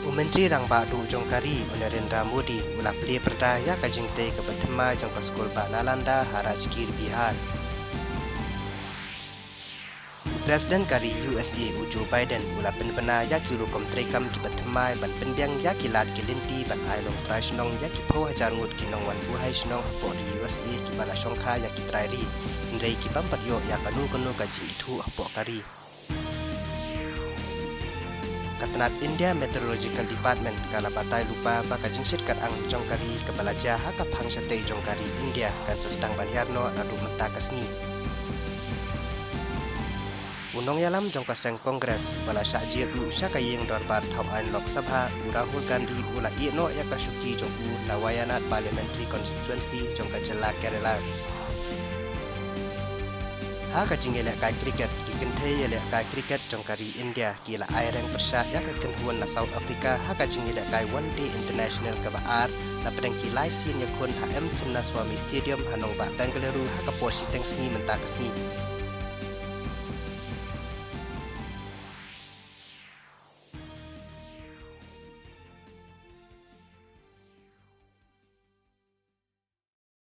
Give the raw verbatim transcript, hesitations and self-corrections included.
U Myntri Rangbah Duh jong ka ri, u Narendra Modi, u la plie pyrda ïa ka jingtei kaba thymmai jong ka skul bah Nalanda ha Rajgir, Bihar. U President ka ri U S A, u Joe Biden, u la pynbna ïa ki rukom treikam kiba thymmai ban pynbiang ïa ki lad ki lynti ban ai longtrai shnong ïa ki phew hajar ngut ki nongwan buhai shnong hapoh ri U S A kiba la shongkha ïa ki trai ri, hynrei ki bym pat ïoh ïa kano kano ka jingithuh hapoh ka ri. Ka tnat India Meteorological Department ka la batai lypa ba ka jingshit kat ang jong ka ri kaba la jia ha ka phang shatei jong ka ri India kan sa sdang ban hiar noh naduh mynta ka sngi. U nongïalam jong ka seng Congress uba la shah jied ruh sha ka ïing dorbar thaw aiñ Lok Sabha, u Rahul Gandhi, u la ïeh noh ïa ka shuki jong u na Wayanad Parliamentary Constituency jong ka jylla Kerala. Ha ka jingïalehkai cricket, ki kynthei ïalehkai cricket jong ka ri India ki la ai reng pyrshah ïa ka kynhun na South Africa ha ka jingïalehkai One Day International kaba ar, na pdeng ki lai sien ïakhun ha M Chinnaswamy Stadium ha nongbah Bengaluru ha ka por shiteng sngi mynta ka sngi.